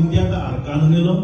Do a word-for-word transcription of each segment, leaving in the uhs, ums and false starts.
India ta Arkan un-elo,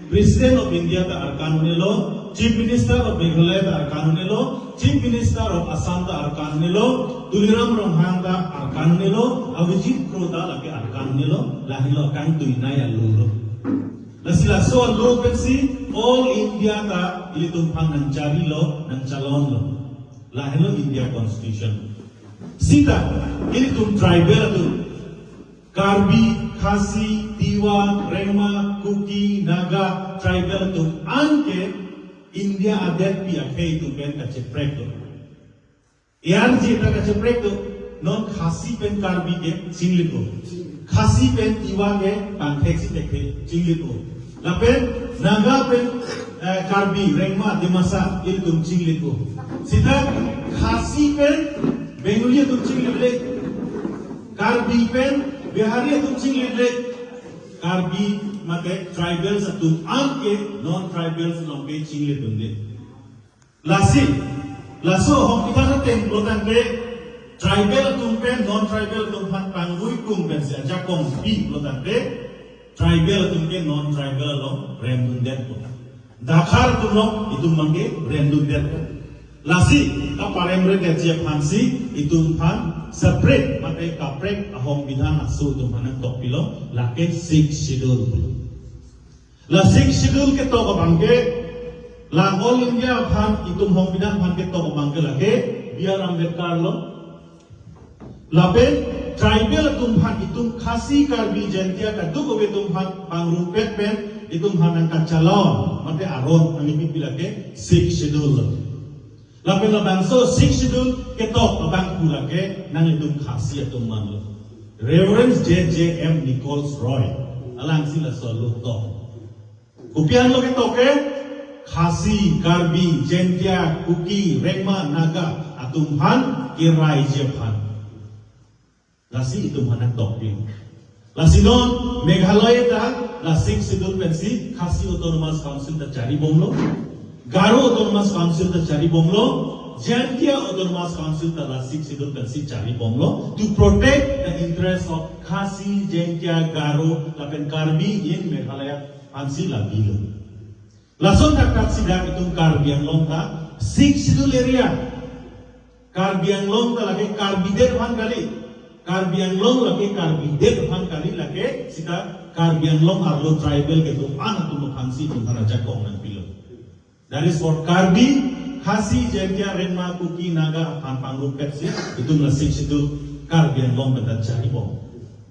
President of India ta Arkan un-elo, Chief Minister of Meghalaya ta Arkan un-elo, Chief Minister of Assam ta Arkan un-elo, Tuliram Ronghang ta Arkan un-elo, Abhijit Kro ta lake Arkan un-elo, lahelo kangtui nai alo lo. Lasi laso alo pensi all India ta ilitum aphan nangcharilo, nangchalonlo. Lahelo India Constitution. Sita ilitum tribal atum, Karbi, Khasi, Tiwa, Rengma, Kuki, Naga, tribal atum anke India adetpi akhei atum pen kacheprek do. Arje ta kacheprek do, non Khasi pen Karbi ke chinglit do. Khasi pen Tiwa ke pangthek si thekthe chinglit do. Lapen Naga pen, eh, Karbi, Rengma, Dimasa, ilitum chinglit do. Sita Khasi pen Bengali atum chinglit le. Karbi pen Bihari atum chinglit le. Karbi mate tribals atum anke non tribals along ke chinglit dunde. Lasi, laso ahormu ta ateng pulo tangte, tribal atum pen non tribal atum aphan pangvui kung pensi ajakong pi pulo tangte, tribal atum ke non tribal along rem dundet pulo. Dakhar atum along itum abangke rem dundet pulo. Lasi, kaparemredetji aphansi itum aphan separate mate kaprek ahormu ason itum aphan nangtokpilo, lake Sixth Schedule. La Sixth Schedule ketok abangke, la All India aphan itum ahormu aphan ketok abangke lake B R Ambedkar lo. Lapen tribal atum aphan itum Khasi, Karbi, Jaintia kadokave atum aphan pangrumpet pen itum aphan nangkachalon mate aron nangkipi lake Sixth Schedule lo. Lapen labangso Sixth Schedule ketok abang pura ke nanglitum Khasi atum manlo. Reverend J J M Nichols Roy. Alangsi laso alo tok. Kopi aphanlo ketok ke? Khasi, Karbi, Jaintia, Kuki, Rengma, Naga atum aphan keraiji aphan. Lasi itum aphan nangtokpilo. Lasi non Meghalaya ta la Sixth Schedule pensi Khasi Autonomous Council ta charibomlo. Garo Autonomous Council ta charibomlo. Jaintia Autonomous Council ta la Sixth Schedule pensi charibomlo to protect the interest of Khasi, Jaintia, Garo lapen Karbi in Meghalaya aphansi labilo. Lason thakthak si dak itum Karbi Anglong ta Sixth Schedule area. Karbi Anglong ta lake Karbi det aphan kali. Karbi Anglong lake Karbi det aphan kali, lake sita Karbi Anglong arlo tribal kedo-an atum aphansi itum aphan ajakong nangpilo. That is for Karbi, Khasi, Jaintia, Rengma, Kuki, Naga aphan pangrumpet si itum la Sixth Schedule Karbi Anglong pen ta charibom.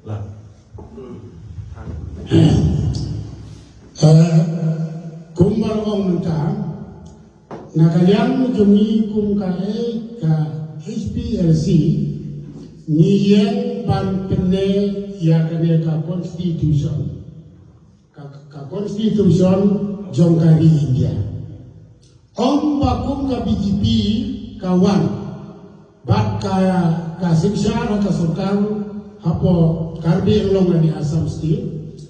La. Eh, kum barong ta, Nagaland Jummi kum ka-e ka H P L C, niyeng ban pene ya kane ka constitution. Ka, ka constitution jong ka ri India. Ong ba kum ka B J P kawan. Bat ka, ka Shimshar ha ka sorkar hapo Karbi Anglong ani Assam State,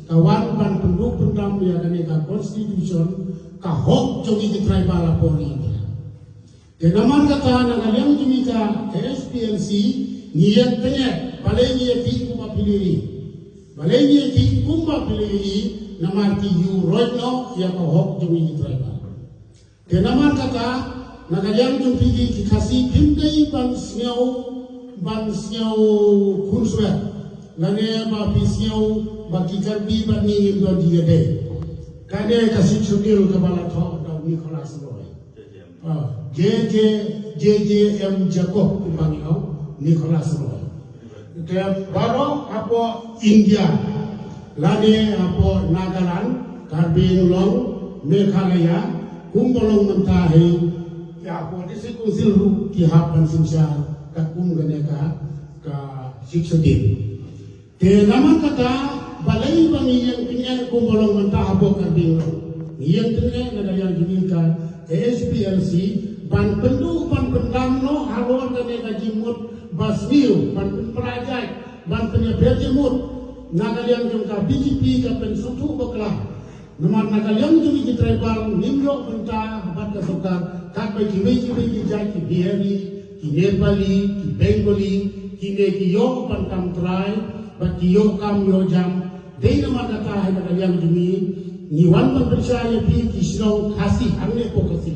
kawan ban penduk pendam ya kane ka constitution, ka hok jong iji tribal apor India. Te naman kata Nagaland Jummi ka H P L C, niyeng tenge, balai niyeng ti kum ba pili ri. Balai niyeng ti kum ba pili ri, naman ti yu roi no, ya ka hok jong iji tribal. Te naman kata, Nagaland Jummi ke Khasi phim dei ban singau, ban singau khun suet. Lane ba phi singau, ba ki Karbi ba ni im don di dei. Kane ka Sixth Schedule ka bala tho da Nicholas Roy. Ah, J J, J J M Jacob kum bang yo, Nicholas Roy. Te baroh apo India, lane apo Nagaland, Karbi Anglong, Meghalaya, kum bolong menta he, ya apo District Council ru kihap ban Shimshar, ka kum kane ka, ka Sixth Schedule. Te naman kata, balai bang iyang pingyan kum bolong menta apo Karbi Anglong. Iyang pingyan Nagaland Jummi ka H P L C, ban pendu, ban pendam no, halor kane ka jimut, ba sniu, ban penprajai, ban penyaber jimut, Nagaland jong ka B J P ka pen suthu bakla. Naman Nagaland jong iji tribal nim yok benta bat ka sorkar, kat bai kiwei kiwei ki jai ki Bihari, ki Nepali, ki Bengali, kine ki yok ban kam trai, bat ki yok kam yok jam, Tei nama data hai na kaliang jumi, ni wan pangpercha ya pi ki Shillong Khasi hangne po Khasi.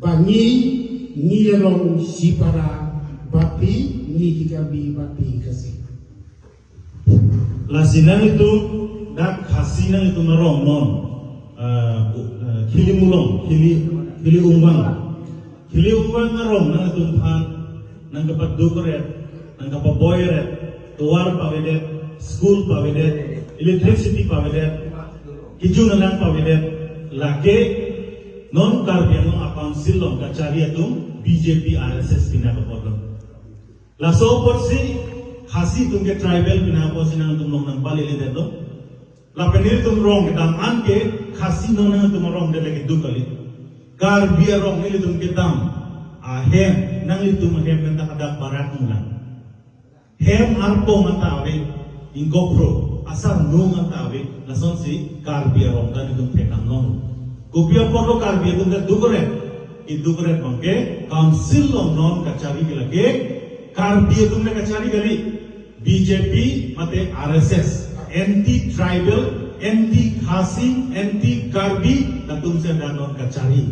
Ba ni, ni along sipara, ba pi, ni ki Karbi, ba pi Khasi. Lasi nanglitum, dak Khasi nanglitum arong non, ah, ah, Khili Mulong, Khili, Khili Ungwang. Khili Ungwang arong nanglitum aphan, nangkapaduk ret, nangkapaboi ret, tovar pavedet, school pavedet, electricity pavedet, kejun alang pavedet, lake non Karbi Anglong a-council along kachari atum B J P R S S pinaka apotlo. Laso apotsi Khasi atum ke tribal pinaka apotsi nangtum along nangpaleledetlo. Lapen nelitum rong kedam an ke Khasi non nangtum arong det lake duk kali. Karbi arong nelitum kedam ahem, nanglitum ahem pen ta hadak barak mulang. Hem arpong anta ave, ingkokro, asar nung anta ave, lasonsi Karbi arong ta nelitum thekdam long. Kopi apotlo Karbi atum ta duk ret, keduk ret abang ke, council along non kachari ke lake, Karbi atum le kachari kali, B J P mate R S S, anti tribal, anti Khasi, anti Karbi, latum si dak non kachari.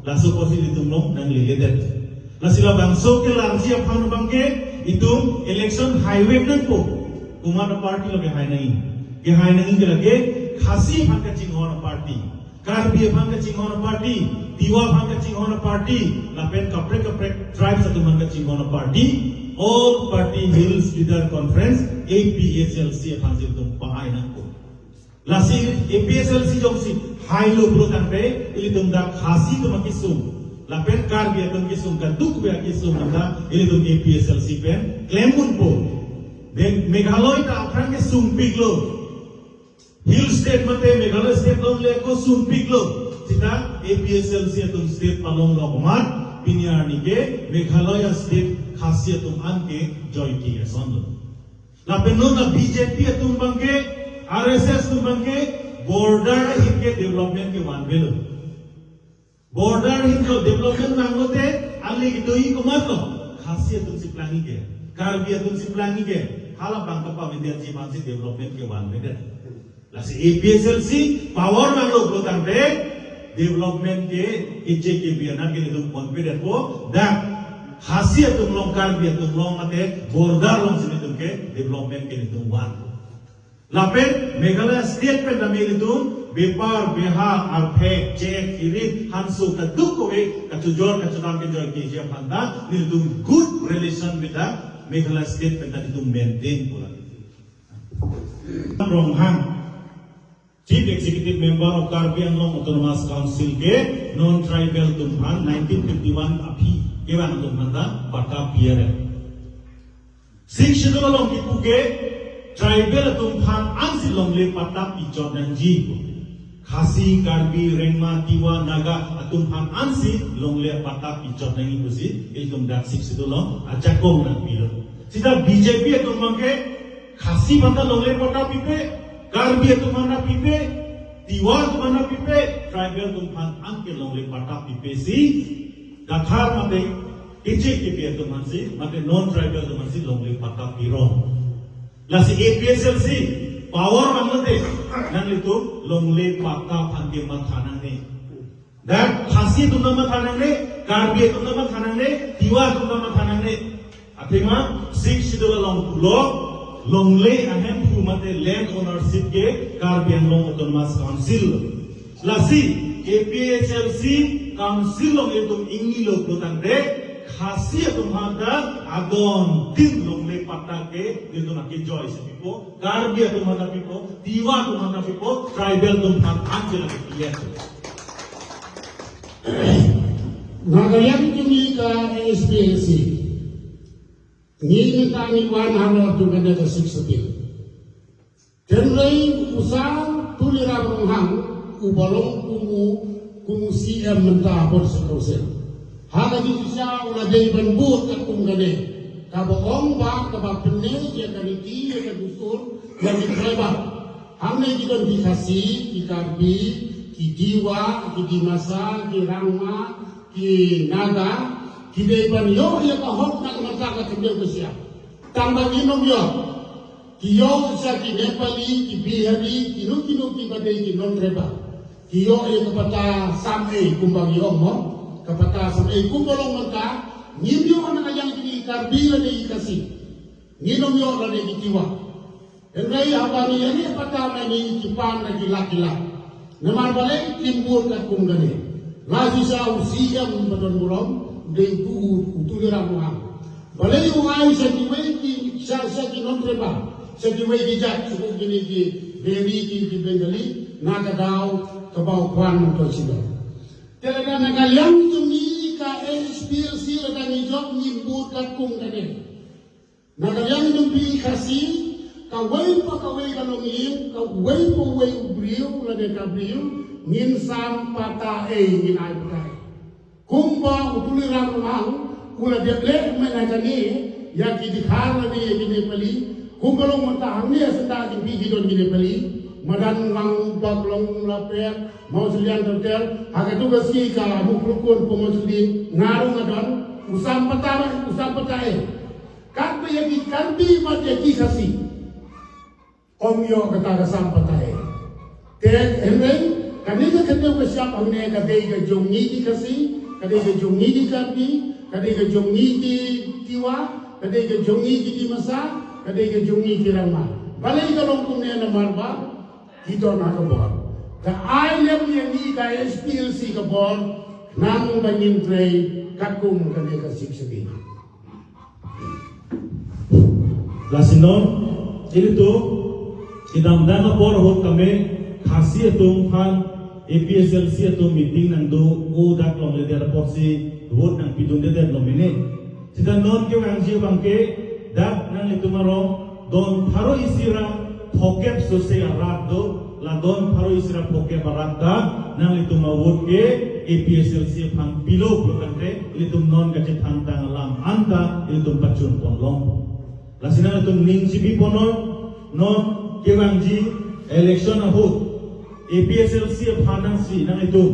Laso apotsi nelitum along nangleledet. Lasi labangso kelarji aphan abang ke, itum election haivek nangpo. Komat aparty lo kehai nangji. Kehai nangji ke lake Khasi aphan kachinghon aparty, Karbi aphan kachinghon aparty, Tiwa aphan kachinghon aparty, lapen kaprek kaprek tribes atum aphan kachinghon aparty, All Party Hills Leader Conference, A P H L C aphansi itum pahai nangpo. Lasi A P H L C jongsi hailo pulo tangte, ilitum dak Khasi atum akesung, lapen Karbi atum kesung, kadokave akesung anta ilitum A P H L C pen klem unpo. Then Meghalaya ta aphrang kesungpiklo. Hill State mate Meghalaya State along le ako sungpiklo. Seta A P H L C atum state palonglo komat, pini arni ke Meghalaya State Khasi atum an ke joike asonlo. Lapen non na B J P atum abang ke, R S S atum abang ke, border ahin ke development kevanvelo. Border ahin ke development vanglote, ale kedoji komatlo, Khasi atum si plangji ke, Karbi atum si plangji ke, halabang kapavindetji aphansi development kevanvedet. Lasi A P H L C power vanglo pulo tangte, development ke keche kebi anat ke nelitum ponpedetpo, dak Khasi atum along, Karbi atum along mate border alongsi nelitum ke development ke nelitum van. Lapen Meghalaya State pen tame nelitum bepar, behar, arphek, chek, hirit, hanso, kadokave kachojor kachedam kejoikeji aphan ta nelitum good relation with the Meghalaya State pen ta nelitum maintain pulo. Ronghang, Chief Executive Member of Karbi Anglong Autonomous Council ke non-tribal atum aphan nineteen fifty-one aphi kevan atum aphan ta patta piya re. Sixth Schedule along kipu ke tribal atum aphan ansi longle patta pichot nangji. Khasi, Karbi, Rengma, Tiwa, Naga atum aphan ansi longle patta pichot nangji pusi ilitum dak Sixth Schedule along ajakong nangpilo. Seta B J P atum abang ke Khasi aphan ta longle patta pipe, Karbi atum aphan ta pipe, Tiwa atum aphan ta pipe, tribal atum aphan anke longle patta pipe si, Kathar mate keche kebi atum aphansi, mate non-tribal atum aphansi longle patta pirong. Lasi A P H L C power vanglote, nanglitum longle patta aphan kematha nangne. Dak Khasi atum ta matha nangne, Karbi atum ta matha nangne, Tiwa atum ta matha nangne. Athema Sixth Schedule along pulo, longle ahemphu mate land ownership ke Karbi Anglong Autonomous Council. Lasi A P H L C council along itum ingnilo pulo tangte, Khasi atum aphan ta adon tin longle patta ke nelitum akejoisi pipo, Karbi atum aphan ta pipo, Tiwa atum aphan ta pipo, tribal atum aphan anke lake piya. Nagaland jumi ka A S P L C. Ni neta ni wan halo tu kada ka Sixth Schedule. Tenrei usa Tuliram Ronghang ubalong kumu kumu C M menta bor sekosen. Halaji sisa ula dei ban but ka kum kane. Kaba ong ba, kaba pene, ya ka riti, ya ka dusur, ya ka tribal. Hangne kidon ki Khasi, ki Karbi, ki Tiwa, ki Dimasa, ki Rangma, ki Naga, ki dei ban yo ya ka hok na ka mata ka tengdeu kesia. Tang ban inom yo. Kiyok sa ki Nepali, ki Bihari, kino kino ki bade ki non tribal. Kiyok e kapatta sam-e kum abang yong mo. Kapatta sam-e kum along manta, nginom yong nangkejang ki Karbi lade ki Khasi. Nginom yong lade ki Tiwa. Henry habani ani patta nani kipan na kilak kilak. Namar bale kimbur kat kum gane. Lasi sa u C M Badan Burom, dengku u Tuliram Ronghang. Bale u ai sa kiwei ki sa sa ki non tribal, sa kiwei ki jat suku kini ki Beri ki ki Bengali, na kadau kabau kwan to sida. Te ladak nangkejang jongni ka H P L C ladak ni jok ngimbur kat kum gane. Nangkejang jongpi Khasi, kawei pa kawei kanonglim, kawei pa wei u briu, lade ka briu, nginsam patta-e, ngin ai patta-e. Kum ba u Tuliram Ronghang, ula deplek mena kani, ya ki Dikha lade ya ki Nepali, kum along manta hangne senda jongpi kidon ki Nepali, madan ngang bak long lapet, mau selian tertel, hake tu kasi ka muk lukun po mau sudi, ngarung adon, usam patta, usam patta-e. Kat ba ya ki Karbi mat ya ki Khasi. Om yo kata kasam patta-e. Te henry, kani ka kete ka siap hangne kade ka jongni ki Khasi, kade ka jongni ki Karbi, kade ka jongni ki Tiwa, kade ka jongni ki Dimasa, kade ka jongni ki Rengma. Bale ka long kumne namar ba, kidon ha kabor. Ka ai lem ya ni ka H P L C kabor, nang bangin trei, kakum kane ka sik segi. Lasi non, ilitum, kedamtang apor ahut kami, Khasi atum aphan, A P H L C atum meeting nangdo, o dak longledet apotsi, vote nangpidundedet lo mene. Sita non kevangji abangke, dak nanglitum arong, don pharo isi ra, phokep sose arat do, la don pharo isi ra phokep arat ta, nanglitum avote ke A P H L C aphan pilo pulo tangte, ilitum non kachethangtang alam anta, ilitum pachun ponlong. Lasi nanglitum ning chibi ponnon, non kevangji election ahut, A P H L C aphan nangsi nanglitum,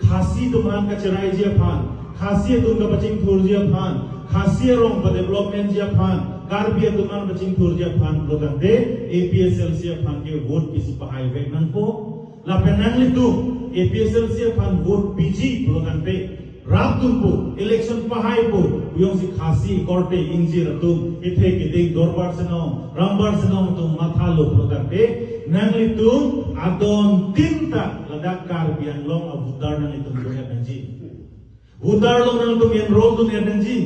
Khasi atum aphan kacheraiji aphan, Khasi atum kapachingthurji aphan, Khasi arong pa development ji aphan, Karbi atum aphan pachingthurji aphan pulo tangte, A P H L C aphan ke vote pisi pahai vek nangpo. Lapen nanglitum, A P H L C aphan vote piji pulo tangte, rapdunpo, election pahaipo, pu jongsi Khasi korte ingjir atum, kethe keding Dorbar Senong, Rambar Senong atum mathalo pulo tangte, nanglitum adon tin ta ladak Karbi Anglong a voter nanglitum do-et nangji. Voter along nanglitum enroll dun-et nangji.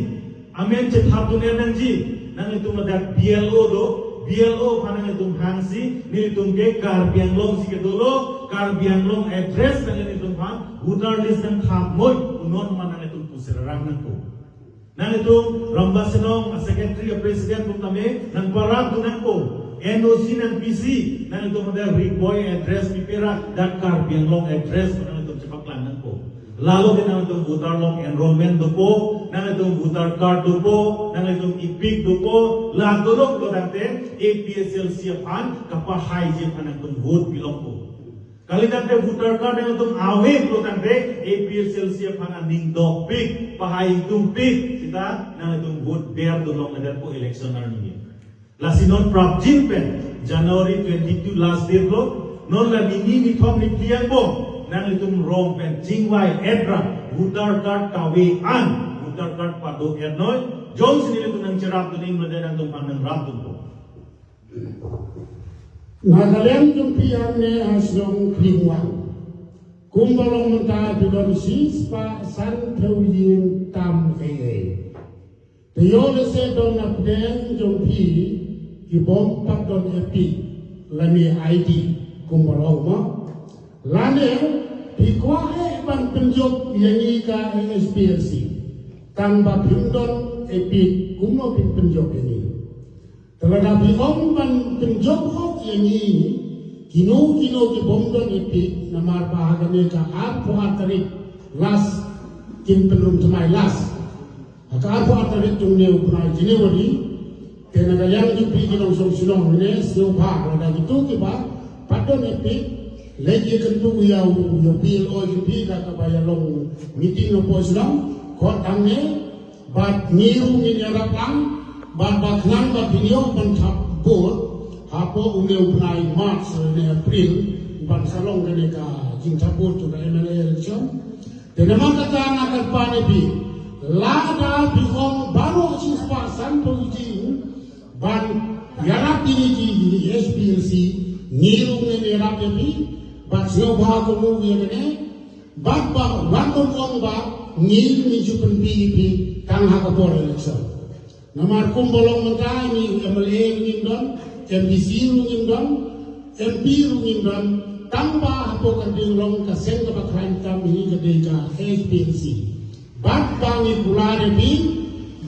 Amen chethap dun-et nangji. Nanglitum ladak B L O do. B L O aphan nanglitum hangsi, nelitum ke Karbi Anglong si kedolo, Karbi Anglong address nanglitum aphan, voter list nangthap moi, punon ma nanglitum pusi rarang nangpo. Nanglitum Rambar Senong a secretary a president atum tame nangparap dun nangpo. N O C nangpisi, nanglitum ada Ri Bhoi address pipe ra, dak Karbi Anglong address nanglitum chepaklang nangpo. Lalo ke nanglitum voter along enrollment dopo, nanglitum voter card dopo, nanglitum EPIC dopo, la dolok lo tangte A P H L C aphan kapahaiji aphan nangtum vote pilongpo. Kali tangte voter card nanglitum ave lo tangte A P H L C aphan aning dokpik, pahai ingtumpik, sita nanglitum vote ber dolong ledetpo election arni. Lasi non prapjin pen, January twenty-two last date lo, non la nini nithom niphli angbong, nanglitum rong pen chingvai-et ra, voter card kave an, voter card pado-et noi, jongsi nelitum nangcherap dun ning mede nangtum aphan nangrap dunpo. Nagaland jongpi arne asong klimwang. Kum along menta bidon sis pa san theu yin tam ee. Te yo lese don apden jongpi kibom pat don epi lani I D kum along mo. Lani pikwa e ban penjok yangi ka S P L C. Tang ba pindon epi kum lo pin penjok yangi. Te ladak pi-ong ban penjok hok yangi kino kino kibom don epi namar pa hagane ka arpho attarik last kin penrum thamai last. Aka arpho attarik tung neu punai January, te Nagaland jongpi kelong song sinong ne sio pha, ladak itu kiba, pat don epi, legi kentu ya u, yo P L O jongpi ka kaba ya long meeting no po sinong, kot ang ne, bat ngiru ngin yarap ang, bat bat nang bat binyo ban thap bor, Apo une ubnai March, une April, bangso along kene kachingthappo tu M L A election. Tene ma kata na karpan epi. Lada bihong baru sispa san pujing ban yarap ini ji ini S P L C, nirung ne yarap epi, bak sio ba ko mu ye ne, bak ba, bak ko kong ba, ngi ni ju pen pi pi, tang ha ka por election. Namar kum bolong mentai ni M L A ringim don, M D C ringim don, M P ringim don, tang ba hapo kanding long ka seng ka bakran kam ini ka deka S P L C. Bat bangi pula rebi,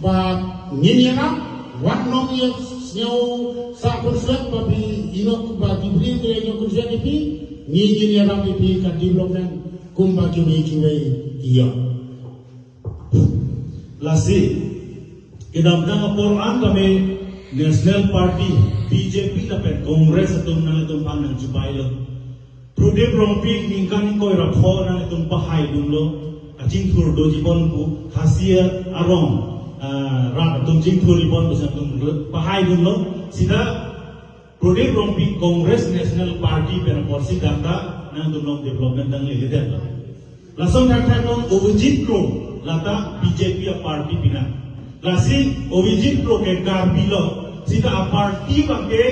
bat ngin yarap, wat nong ye sngeu sa kunsuat ba bi inok ba dibri ke inok kunsuat ipi, ngin yarap ipi ka development, kum ba kiwi kiwi iya. Lasi, kedamtang apor an kami National Party, B J P lapen Congress atum nangtum phan nangchipai lo. Prodip Rongpi ningkan ingkoi ra pho nangtum pahai dunlo, kachingthur doji pon pu, Khasi arong, ah, rat atum chingthur ji pon pu sang tum pahai dunlo, sita Prodip Rongpi Congress National Party pen apor si data nangtum long development dang lele det lo. Lason thakthak non Avijit Kro lata B J P a party pina. Lasi Avijit Kro ke Karbi lo, sita a party abang ke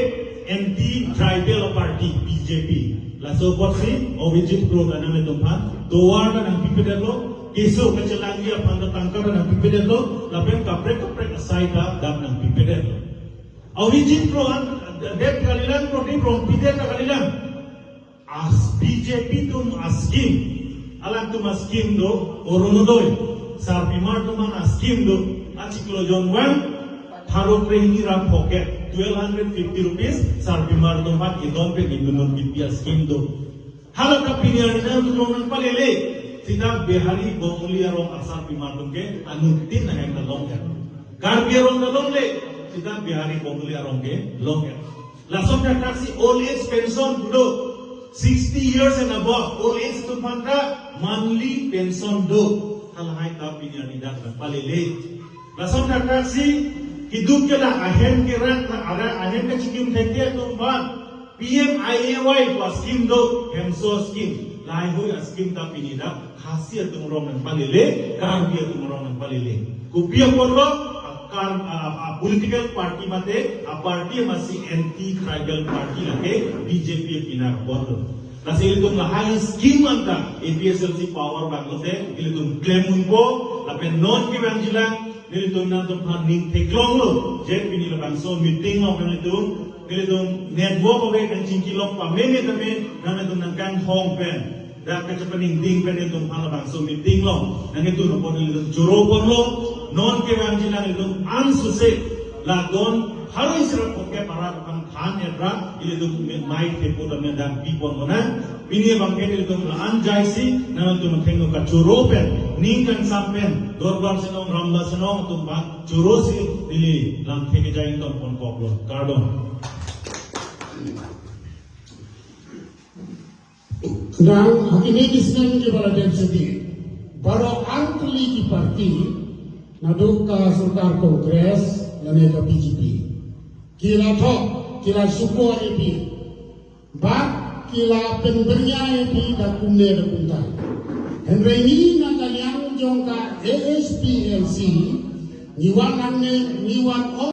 anti tribal a party B J P. Laso apotsi Avijit Kro ta nangtum phan tovar ta nangpipedet lo, keso kachelangji aphan ta tangka ta nangpipedet lo, lapen kaprek kaprek asai ta dak nangpipedet lo. Avijit Kro an det kalilang, Prodip Rongpi det kalilang. As B J P atum a scheme, alangtum a scheme do, Orunodoi, sarpimar atum an a scheme do, achiklo jonvang, tharo krehini ra pocket, twelve hundred fifty rupees, sarpimar atum an idon pen idunun B P a scheme do. Hala ta pini arni nangtum long nangpalele, sita Bihari Bongali arong asarpimar atum ke anuttin ahem ta long ya. Karbi arong ta longle, sita Bihari Bongali arong ke long ya. Lason thakthak si old age pension pu do, sixty years and above, old age atum aphan ta monthly pension do. Halahai ta pini arni dak nangpalele. Lason thakthak si keduk ke la ahem kerat la ara ahem kechikim thekte atum aphan P M I A Y pu a scheme do, hemso scheme. Lahaihui a scheme ta pini dak Khasi atum arong nangpalele, Karbi atum arong nangpalele. Kopi apor lo, a kar-, a, a, a political party mate, a party amatsi anti tribal party lake B J P pina apor lo. Lasi ilitum lahai scheme anta A P H L C power abang lote, ilitum klem unpo, lapen non kevangjilang, nelitum nangtum aphan ning theklong lo, je pini labangso meeting lo nelitum, nelitum network ave nangchingki long pameme tame, nangtum nangkanghong pen. Dak kachepaningding pen nelitum aphan labangso meeting lo. Nangtum apor nelitum choro pon lo. Non kevangjilang nelitum ansose la don pharo isi ra pocket para aphan than edra ilitum mai thepo tame dak pi pon lo nang. Pini abang ke nelitum la-an jaisi nangtum athengno kachoro pen, ning kangsam pen, Dorbar Senong, Rambas Senong atum aphan choro si neli lamthe kejai ton pon kok lo. Kardom. Nang hakini kisnang ke bala dem sedi. Baru angkli ki party, naduk ka sorkar Congress, lane ka B J P. Kila thok, kila suko A P. Bak kila penbernya A P da kumne da kumta. Henry ni nang kaliang jong ka A S P L C, niwan nangne, niwan